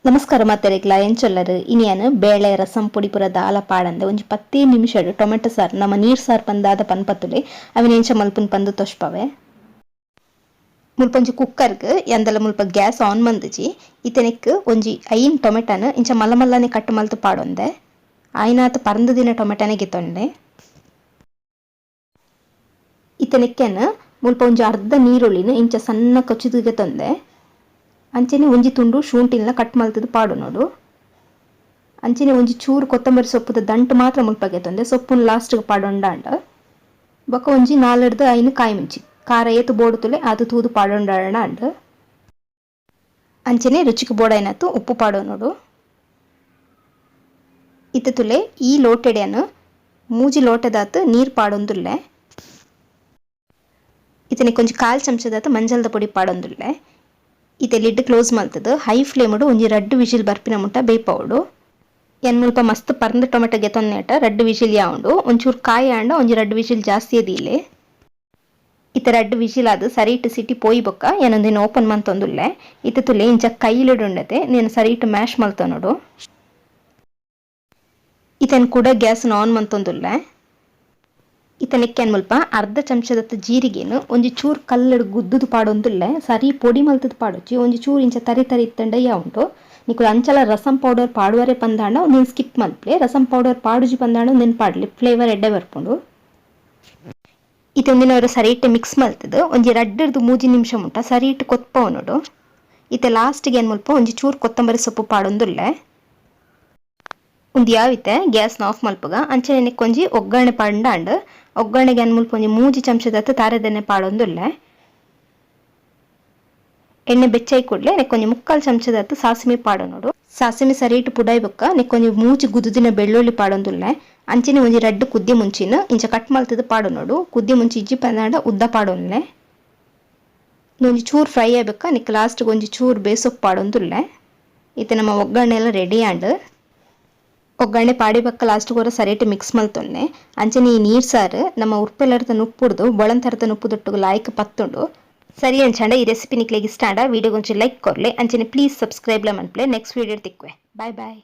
ನಮಸ್ಕಾರ ಮಾತೆರೆಗ್ಲ, ಎಂಚೊಲ್ಲರ್? ಇನಿಯನ್ ಬೇಳೆ ರಸಂ ಪೊಡಿ ಪೂರ ದಾಲ ಪಾಡಂದೆ ಒಂಜಿ 10 ನಿಮಿಷಡ್ ಟೊಮೆಟೊ ಸಾರ್, ನಮ್ಮ ನೀರ್ ಸಾರ್ ಪಂದಾದ ಪನ್ಪತ್ತುಲೆ, ಅವಿನ ಎಂಚ ಮಲ್ಪುನ್ ಪಂದ್ ತೋಜ್ಪಾವೆ. ಮುಲ್ಪ ಒಂಜಿ ಕುಕ್ಕರ್ಗ್ ಎಂದಲ ಮುಲ್ಪ ಗ್ಯಾಸ್ ಆನ್ ಮಂದಿಜಿ. ಇತೆನೆಕ್ ಒಂಜಿ 5 ಟೊಮೆಟೊನ ಇಂಚ ಮಲ್ಲ ಮಲ್ಲನೆ ಕಟ್ ಮಲ್ತ್ ಪಾಡೊಂದೆ. ಆಯ್ನಾತ್ ಪರಂದ್ ದಿನ ಟೊಮೆಟೊನೆ ಗೆತೊಂಡೆ. ಇತೆನೆಕ್ಕೆನ್ ಮುಲ್ಪ ಒಂಜಿ ಅರ್ಧ ನೀರುಳ್ಳಿನ ಇಂಚ ಸಣ್ಣ ಕೊಚ್ಚಿದ್ ಗೆತೊಂದೆ. ಅಂಚನೆ ಒಂಜಿ ತುಂಡು ಶುಂಠಿನ್ಲ ಕಟ್ ಮಲ್ತುದು ಪಾಡೊನೊಡು. ಅಂಚನೆ ಒಂಜಿ ಚೂರು ಕೊತ್ತಂಬರಿ ಸೊಪ್ಪುದ ದಂಟು ಮಾತ್ರ ಮುಲ್ಪ ಗೆತೊಂದೆ. ಸೊಪ್ಪುನ್ ಲಾಸ್ಟ್ ಗ್ ಪಾಡೊಂಡಾಂಡ. ಬೊಕ ಒಂಜಿ 4ರ್ದ್ 5 ಕಾಯಿ ಮುಂಚಿ, ಖಾರ ಏತ್ ಬೋಡುತ್ತುಲೆ ಆತ್ ತೂದು ಪಾಡೊಂಡಾಂಡ. ಅಂಚನೆ ರುಚಿಕ್ ಬೋಡಾಯಿನತ್ ಉಪ್ಪು ಪಾಡೊನೊಡು. ಇತ್ತೆ ತುಲೆ, ಈ ಲೋಟೆಡೆನ್ 3 ಲೋಟೆದಾತ್ ನೀರ್ ಪಾಡೊಂದುಲ್ಲೆ. ಇತ್ತನೆ ಒಂಜಿ ಕಾಲ್ ಚಮಚದಾತ್ ಮಂಜಲ್ದ ಪೊಡಿ ಪಾಡೊಂದುಲ್ಲೆ. ಇತ್ತೆ ಲಿಡ್ ಕ್ಲೋಸ್ ಮಲ್ತದು ಹೈ ಫ್ಲೇಮ್ ಒಂಜಿ ರಡ್ಡ್ ವಿಜಿಲ್ ಬರ್ಪಿನ ಮುಟ್ಟ ಬೇಯ್ಪಾವೊಡು. ಎನ್ ಮುಲ್ಪ ಮಸ್ತ್ ಪರ್ಂದ್ ಟೊಮೆಟೊ ಗೆತೊನ್ನೇಟ ರಡ್ಡ್ ವಿಜಿಲ್ ಯಾವುಂಡು. ಒಂಚೂರು ಕಾಯಿ ಆಂಡ ಒಂಜಿ ರಡ್ಡ್ ವಿಜಿಲ್ ಜಾಸ್ತಿ ದೀಲೆ. ಇತ್ತೆ ರಡ್ಡ್ ವಿಜಿಲ್ ಆದ್ ಸರಿಟ್ ಸಿಟಿ ಪೋಯಿ ಬೊಕ್ಕ ಏನೊಂದಿನ ಓಪನ್ ಮಂತೊಂದುಲ್ಲೆ. ಇತ್ತೆ ತುಲೆ, ಇಂಚ ಕೈಲಿಡುಂಡತೆ ನೇನು ಸರಿಟ್ ಮ್ಯಾಶ್ ಮಲ್ತೊನೊಡು. ಇತೆನ್ ಕೂಡ ಗ್ಯಾಸ್ ಆನ್ ಮಂತೊಂದುಲ್ಲೆ. ಇತ್ತೆ ಮುಲ್ಪ ಅರ್ಧ ಚಮಚದತ್ತ ಜೀರಿಗೆನು ಒಂಜಿ ಚೂರು ಕಲ್ಲಡ್ ಗುದ್ದುದು ಪಾಡೊಂದುಲ್ಲೆ. ಸರಿ ಪೊಡಿ ಮಲ್ತದ ಪಾಡೊಚ್ಚಿ, ಒಂಜಿ ಚೂರು ಇಂಚ ತರಿ ತರಿ ಇತ್ತಂಡ ಉಂಟು. ನಿಕುಲು ಅಂಚಲ ರಸಂ ಪೌಡರ್ ಪಾಡುವರೆ ಪಂದಾಂಡ ಒಂದಿನ ಸ್ಕಿಪ್ ಮಲ್ಪ್ಲೆ. ರಸಂ ಪೌಡರ್ ಪಾಡುಜಿ ಪಂದಾಂಡ ಒಂದಿನ ಪಾಡ್ಲಿ, ಫ್ಲೇವರ್ ಎಡ್ಡೆ ಬರ್ಪುಂಡು. ಇತ್ತೆ ಒಂದಿನ ಸರಿಟ್ ಮಿಕ್ಸ್ ಮಲ್ತದು ಒಂಜಿ 2ರ್ದು 3 ನಿಮಿಷ ಮುಟ್ಟ ಸರಿಟ್ ಕೊತ್ಪವನೋಡು. ಇತ್ತೆ ಲಾಸ್ಟ್ಗೆ ಏನ್ ಮುಲ್ಪ ಒಂಜಿ ಚೂರು ಕೊತ್ತಂಬರಿ ಸೊಪ್ಪು ಪಾಡೊಂದುಲ್ಲೆ. ಒಂದು ಯಾವಿತ್ತೆ ಗ್ಯಾಸ್ನ ಆಫ್ ಮಲ್ಪುಗ. ಅಂಚನೆ ಒಂಜಿ ಒಗ್ಗರಣೆ ಪಾಂಡಾಂಡ್. ಒಗ್ಗರಣೆಗೆ ಅನ್ ಮುಲ್ಪ ಒಂಜಿ 3 ಚಮಚದತ್ತ ತಾರೆದೆಣ್ಣೆ ಪಾಡೊಂದುಲ್ಲೆ. ಎಣ್ಣೆ ಬೆಚ್ಚಾಯಿ ಕೂಡಲೇ ನೆಕ್ಕೊಂಜಿ ಮುಕ್ಕಾಲು ಚಮಚದತ್ತು ಸಾಸಿಮೆ ಪಾಡೊನೊಡು. ಸಾಸಿಮೆ ಸರಿಟ್ ಪುಡಾಯ್ ಬೊಕ್ಕ ನೆಕ್ಕೊಂಜಿ 3 ಗುದ್ದುದಿನ ಬೆಳ್ಳುಳ್ಳಿ ಪಾಡೊಂದುಲ್ಲೆ. ಅಂಚನೆ ಒಂಜಿ ರಡ್ಡ್ ಕುದ್ದಿ ಮುಂಚಿನ ಇಂಚ ಕಟ್ ಮಲ್ತದ ಪಾಡೊನೊಡು. ಕುದ್ದಿ ಮುಂಚಿ ಇಜ್ಜಿ ಪಂದಾಂಡ ಉದ್ದ ಪಾಡೊನ್ಲೆ. ಒಂಜಿ ಚೂರು ಫ್ರೈ ಆಗ್ಬೇಕ ನಿಕ್ ಲಾಸ್ಟ್ ಒಂಜಿ ಚೂರು ಬೇಸೊಪ್ಪು ಪಾಡೊಂದುಲ್ಲೆ. ಇತ್ತೆ ನಮ್ಮ ಒಗ್ಗರಣೆ ಎಲ್ಲ ರೆಡಿ ಆಂಡ್. ಒಗ್ಗರಣೆ ಪಾಡಿ ಬೊಕ್ಕ ಲಾಸ್ಟ್ ಒರ ಸರಿಟ್ ಮಿಕ್ಸ್ ಮಲ್ತೊನ್ನೆ. ಅಂಚನೆ ಈ ನೀರ್ ಸಾರು ನಮ್ಮ ಉರ್ಪೆಲರ್ದ ನುಪ್ಪುಡ್ದು ಬೊಳಂತರದ ನುಪ್ಪುದೊಟ್ಟುಗು ಲಾಯ್ಕ್ ಪತ್ತುಂಡು. ಸರಿ, ಅಂಚಾಂಡ ಈ ರೆಸಿಪಿ ನಿಕ್ಲೆಗ್ ಇಷ್ಟ ಆಂಡ ವಿಡಿಯೋ ಒಂಚಿ ಲೈಕ್ ಕೊರ್ಲೆ. ಅಂಚನೆ ಪ್ಲೀಸ್ ಸಬ್ಸ್ಕ್ರೈಬ್ ಲ ಮನ್ಪಲೆ. ನೆಕ್ಸ್ಟ್ ವಿಡಿಯೋ ತಿಕ್ವೆ. Bye boy.